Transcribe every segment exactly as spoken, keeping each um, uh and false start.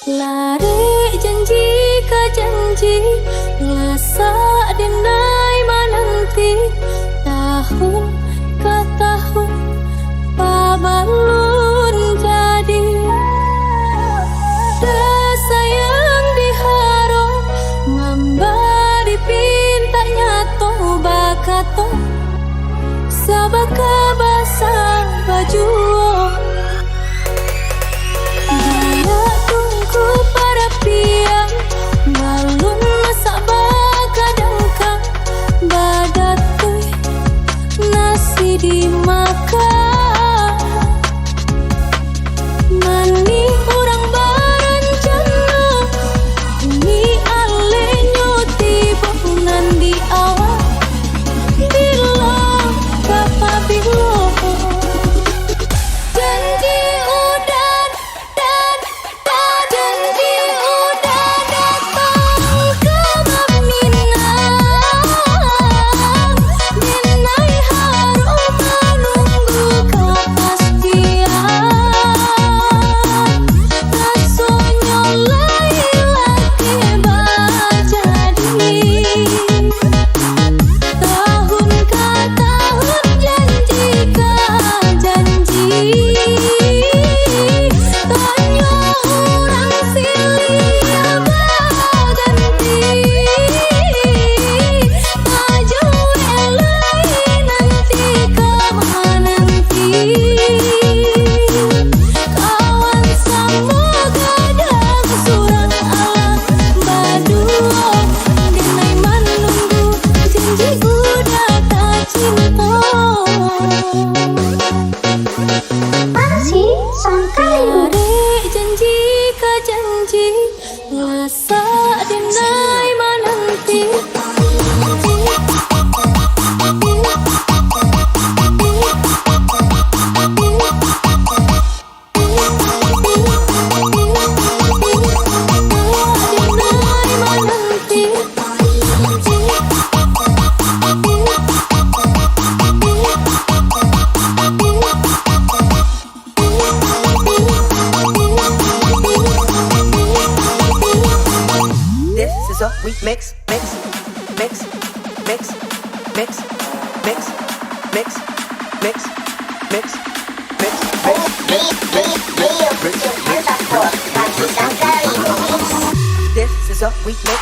Larek janji ka janji, lasak denai mananti, tahun ka tahun, pabalun jadi. Tasayang diharok, mambari pintak nyato bakato, sabaka basa bajuo. Biak tungku parapian, balun masak bakadangkang, badatui nasi dimakan. Manih urang barancana, ni alehnyo tibo nan di awak. Bilo, kapabilo? Janji udan, dan, dan, janji udan datang ka maminang. Denai harus manunggu kapastian. Rasonyo lai lakeh bajadi. Tahun ka tahun, janji ka janji, tanyo urang silih baganti. Tajuwe lai nanti ka mananti. Kawan samo gadang surang alah baduo, denai manunggu janji udah tacinto. Aksi Sangkalibu. Larek janji ka janji, lasak denai mananti. This is a weak mix, mix, mix, mix, mix, mix, mix, mix, mix, mix, mix, mix, mix, mix, mix, mix, mix. This is a weak mix.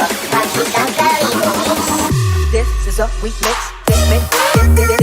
This is a remix. This, this, this, this, this,